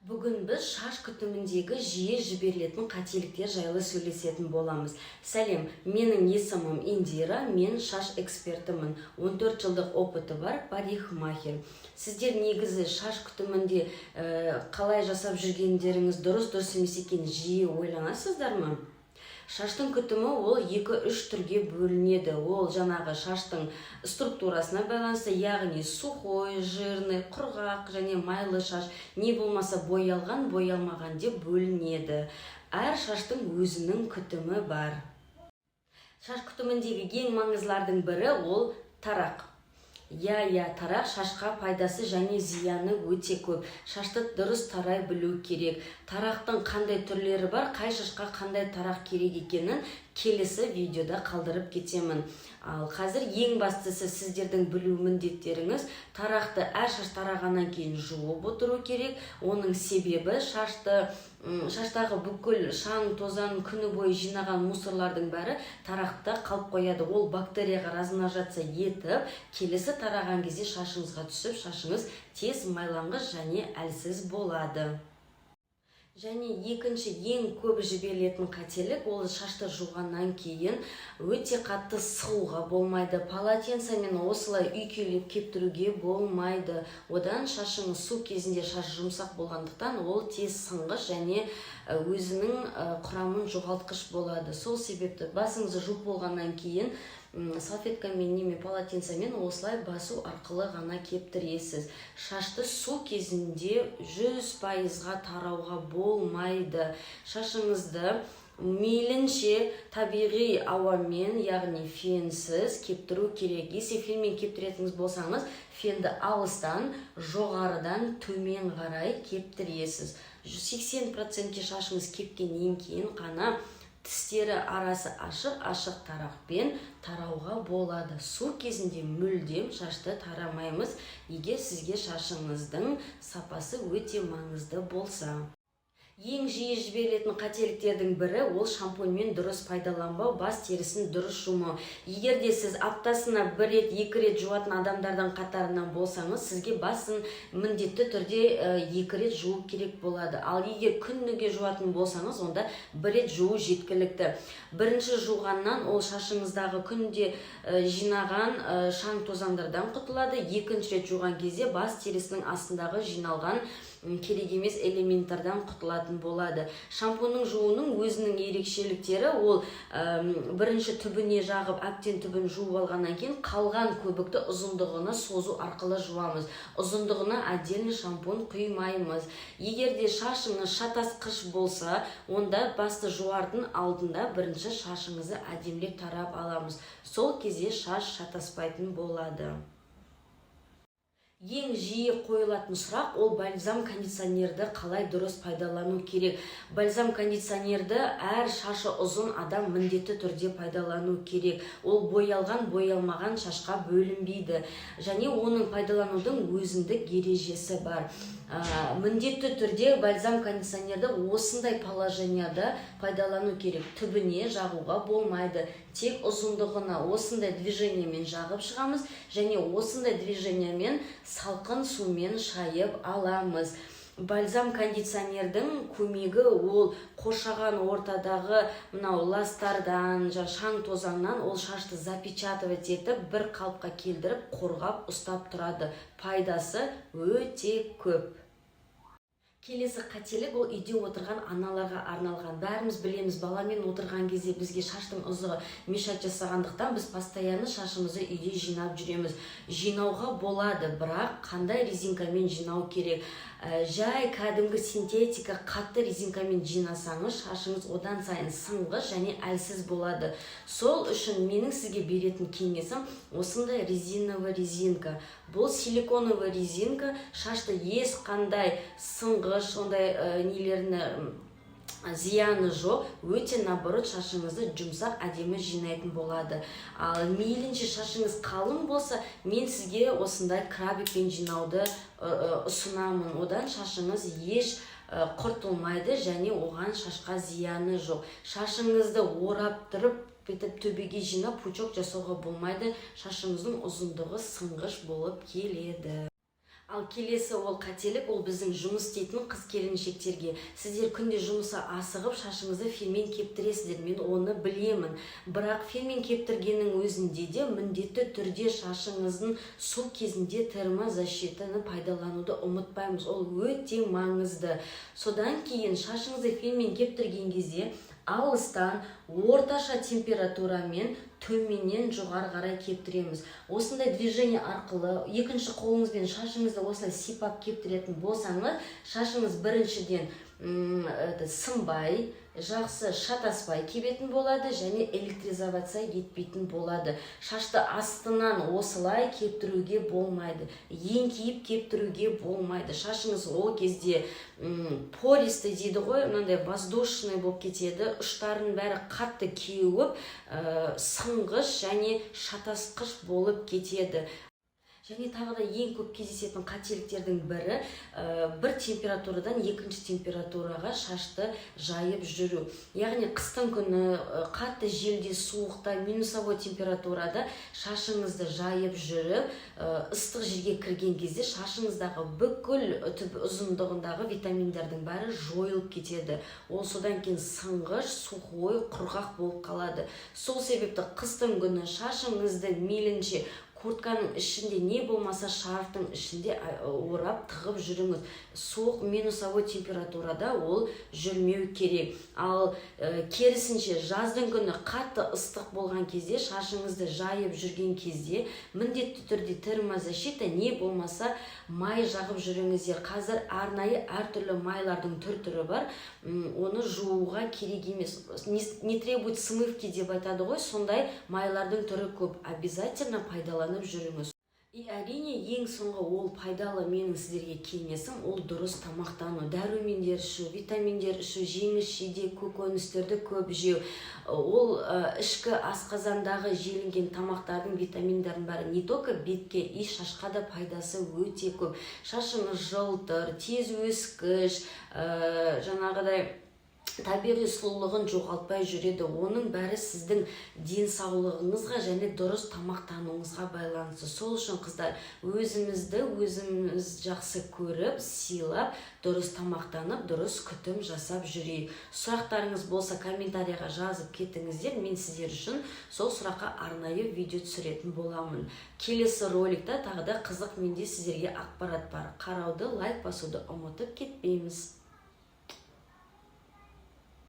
Бүгін біз шаш күтіміндегі жиі жіберілетін қателіктер жайлы сөйлесетін боламыз. Сәлем, менің есімім Индира, мен шаш экспертімін. 14 жылдық опыты бар парикмахер. Сіздер негізі шаш күтімінде қалай жасап жүргендеріңіз дұрыс, дұрыс емес екенін жиі ойланасыздар ма? Шаштың күтімі ол екі-үш түрге бөлінеді. Ол жаңағы шаштың структурасына байланысты, яғни сухой, жирный, құрғақ және майлы шаш, не болмаса боялған, боялмаған деп бөлінеді. Әр шаштың өзінің күтімі бар. Шаш күтіміндегі ең маңыздылардың бірі ол тарақ. Иә, тарақ шашқа пайдасы және зияны өте көп. Шашты дұрыс тарай білу керек. Тарақтың қандай түрлері бар, қай шашқа қандай тарақ керек екенін келесі видеода қалдырып кетемін. Ал қазір ең бастысы, сіздердің білу міндеттеріңіз: тарақты әр шаш тарағаннан кейін жуып отыру керек. Оның себебі шаштағы бүкіл шаң тозаң, күні бойы жинаған мусорлардың бәрі тарақта қалып қояды. Ол бактерияға размножаться етіп, келесі тараған кезде шашыңызға түсіп, шашыңыз тез майланғыш және әлсіз болады. Және екінші ең көп жіберілетін қателік ол шашты жуғаннан кейін өте қатты сығуға болмайды, полотенцемен осылай үйкелеп кептіруге болмайды. Одан шашыңыз су кезінде, шаш жұмсақ болғандықтан, ол тез сынғыш және өзінің құрамын жоғалтқыш болады. Сол себепті басыңызды жуып болғаннан кейін салфеткамен неме полотенцемен осылай басу арқылы ғана кептіресіз. Шашты су кезінде 100%-ға тарауға болмайды. Шашыңызды мейлінше табиғи ауамен, яғни фенсіз кептіру керек. Если фенмен кептіретініңіз болсаңыз, фенді алыстан, жоғарыдан төмен қарай кептіресіз. 80%-ке шашыңыз кепкеннен кейін ғана тістері арасы ашық ашық тарақпен тарауға болады. Су кезінде мүлдем шашты тарамаймыз, егер сізге шашыңыздың сапасы өте маңызды болса. Ең жиі жіберілетін қателіктердің бірі ол шампуньмен дұрыс пайдаланбау, бас терісін дұрыс жумау. Егер де сіз аптасына бір рет, екі рет жуатын адамдардың қатарынан болсаңыз, сізге басын міндетті түрде екі рет жуу керек болады. Ал егер күніге жуатын болсаңыз, онда бір рет жуу жеткілікті. Бірінші жуғаннан ол шашыңыздағы күнде жинаған шаң тозаңдардан құтылады. Екінші рет жуған кезде бас терісінің астындағы жиналған керек емес элементтерден құтылатын болады. Шампуньның жууның өзінің ерекшеліктері ол бірінші түбіне жағып, әбден түбін жуып алғаннан кейін қалған көбікті ұзындығына созу арқылы жуамыз. Ұзындығына отдельный шампунь құймаймыз. Егер де шашыңыз шатасқыш болса, онда басты жуардың алдында бірінші шашыңызды әдемілеп тарап аламыз. Сол кезде шаш шатаспайтын болады. Ең жиі қойылатын сұрақ ол бальзам кондиционерді қалай дұрыс пайдалану керек. Бальзам кондиционерді әр шашы ұзын адам міндетті түрде пайдалану керек. Ол боялған, боялмаған шашқа бөлінбейді және оның пайдаланудың өзіндік ережесі бар. Міндетті түрде бальзам кондиционерді осындай положенияда пайдалану керек. Түбіне жағуға болмайды, тек ұзындығына осындай движениемен жағып шығамыз және осындай движениемен салқын сумен шайып аламыз. Бальзам кондиционердің көмегі ол қоршаған ортадағы мынау ластардан, шаң тозаңнан ол шашты запечатывать етіп, бір қалыпқа келтіріп, қорғап ұстап тұрады. Пайдасы өте көп. Келесі қателік ол үйде отырған аналарға арналған. Бәріміз білеміз, баламен отырған кезде бізге шаштың ұзығы мешать жасағандықтан, біз постоянно шашымызды үйде жинап жүреміз. Жинауға болады, бірақ қандай резинкамен жинау керек? Жай кәдімгі синтетика қатты резинкамен жинасаңыз, шашыңыз одан сайын сынғыш және әлсіз болады. Сол үшін менің сізге беретін кеңесім осындай резиновый резинка. Бұл силиконовый резинка шашты ешқандай сынғыш, ондай нелеріне зияны жоқ, өте наоборот шашыңызды жұмсақ, әдемі жинайтын болады. Ал мейлінше шашыңыз қалың болса, мен сізге осындай крабикпен жинауды ұсынамын. Одан шашыңыз еш құртылмайды және оған шашқа зияны жоқ. Шашыңызды орап тұрып, бүйтіп төбеге жинап, пучок жасауға болмайды, шашыңыздың ұзындығы сынғыш болып келеді. Ал келесі ол қателік, ол біздің жұмыс істейтін қыз келіншектерге. Сіздер күнде жұмысқа асығып, шашыңызды фенмен кептіресіздер, мен оны білемін. Бірақ фенмен кептіргеннің өзінде де міндетті түрде шашыңыздың су кезінде термозащитаны пайдалануды ұмытпаймыз, ол өте маңызды. Содан кейін шашыңызды фенмен кептірген кезде алыстан орташа температурамен төменнен жоғары қарай кептіреміз. Осындай движение арқылы екінші қолыңызбен шашыңызды осылай сипап кептіретін болсаңыз, шашыңыз біріншіден это, сынбай, жақсы шатаспай кебетін болады және электризоваться етпейтін болады. Шашты астынан осылай кептіруге болмайды, еңкейіп кептіруге болмайды. Шашыңыз ол кезде пористый дейді ғой, мынандай воздушный болып кетеді, ұштарының бәрі қатты кеуіп, сынғыш және шатасқыш болып кетеді. Және тағы да ең көп кездесетін қателіктердің бірі бір температурадан екінші температураға шашты жайып жүру. Яғни қыстың күні қатты желде, суықта, минусовой температурада шашыңызды жайып жүріп, ыстық жерге кірген кезде шашыңыздағы бүкіл түп ұзындығындағы витаминдердің бәрі жойылып кетеді. Ол содан кейін сынғыш, сухой, құрғақ болып қалады. Сол себепті қыстың күні шашыңызды мейлінше куртканың ішінде, не болмаса шарфтың ішінде орап, тығып жүріңіз. Суық, минусовой температурада ол жүрмеу керек. Ал керісінше, жаздың күні қатты ыстық болған кезде шашыңызды жайып жүрген кезде міндетті түрде термозащита, не болмаса май жағып жүріңіздер. Қазір арнайы әртүрлі майлардың түр түрі бар. Оны жууға керек емес, не требует смывки деп айтады ғой, сондай майлардың түрі көп, обязательно пайдаланып жүріңіз. И әрине, ең соңғы ол пайдалы менің сіздерге кеңесім, ол дұрыс тамақтану, дәрумендер ішу, витаминдер ішу, жеміс жидек, көкөністерді көп жеу. Ол ішкі асқазандағы желінген тамақтардың, витаминдердің бәрі не только бетке, и шашқа да пайдасы өте көп. Шашыңыз жылтыр, тез өскіш, жаңағыдай табиғи сұлулығын жоғалтпай жүреді. Оның бәрі сіздің денсаулығыңызға және дұрыс тамақтануыңызға байланысты. Сол үшін, қыздар, өзімізді өзіміз жақсы көріп, сыйлап, дұрыс тамақтанып, дұрыс күтім жасап жүрейік. Сұрақтарыңыз болса, комментарийға жазып кетіңіздер, мен сіздер үшін сол сұраққа арнайы видео түсіретін боламын. Келесі роликта тағы да қызық менде сіздерге ақпарат бар. Қарауды, лайк басуды ұмытып кетпейміз.